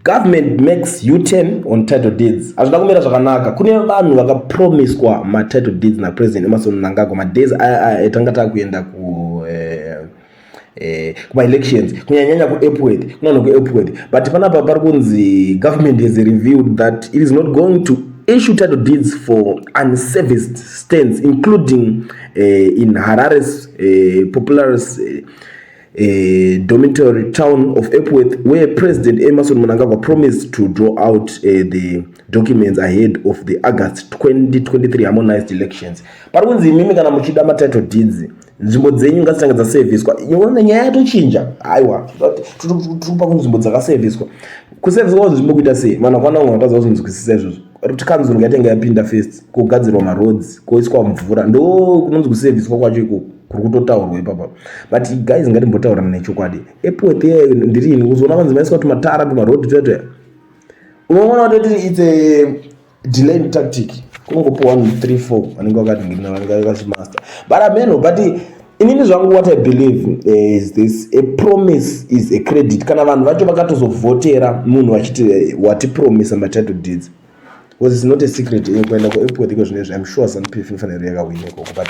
Government makes U-turn on title deeds. Hazvina kumira zvakanaka. Kune vanhu vakapromiswa ma-title deeds naPresident Emmerson Mnangagwa madays aya aya etanga takuenda ku eh, eh, kuma-elections kunyanyanya kuEpworth, kuna vanhu kuEpworth. But panapa pari kunzi government has revealed that it is not going to issue title deeds for unserviced stands including in Harare's populous dormitory town of Epworth, where President Emmerson Mnangagwa promised to draw out the documents ahead of the August 2023 harmonized elections. Pari kunzi imimi kana muchida matitle deeds, nzvimbo dzenyu ngadzitange dzaserviswa. Iona nyaya yatochinja. Aiwa, tiri kupa kunzvimbo dzakaserviswa. Kuserviswa kwanzvimbo kuita sei? Vanhu vakwana vamwe vatadza kuzvinzwisisa izvozvo. Kuti kanzuru ngaitenge yapinda first, kogadzirwa maroads, koiswa mvura, ndo kunonzi kuserviswa kwacho ikoko kuri kutotaurwa ipapa. But guys, ngatimbotaurirana nechokwadi. Epworth iyayo ndirini kuzoona vanzi maiswa tumatara tumaroad tuya, unoona kutoti it's a delaying tactic. Kunongopiwa 1 3 4 vanenge vakati vakachimaster, but ameno. But inini zvangu, what I believe is this: a promise is a credit. Kana vanhu vacho vakatozovhotera munhu vachiti watipromisa matitle deeds, because it's not a secret, kuenda kuEpworth iko zvinezvi, I'm sure ZANU PF inofanira yakawina ikoko, but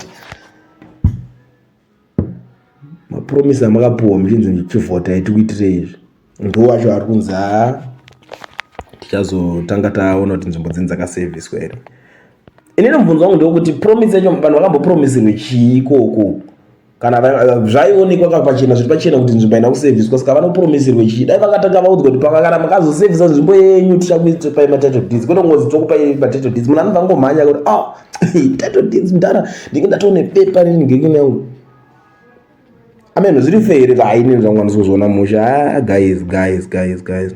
mapromisi amakapuhwa muchinzi ndichivhota itikuitirei izvi, ndo wacho ari kunzi haa, tichazotanga taona kuti nzvimbo dzenyu dzakaserviswa here. Inini mubvunzo wangu ndewekuti promise yacho vanhu vakambopromisirwe chii ikoko? Kana zvaionekwa pachena, zviri pachena kuti nzvimbo haina kuserviswa, saka vanopromisirwe chii? Dai vakatanga vaudzwa kuti paka kana makazoservisa nzvimbo yenyu tichakuipai matitle deeds, kwete kungozi tokupai matitle deeds. Munhu anobva angomhanya kuti, "Ah, title deeds, mudhara, ndinge ndatoone pepa reningirikini yangu." Ameno, zviri fair here? Haini zvangu handisi kuzviona musha. Ah, guys, guys, guys, guys.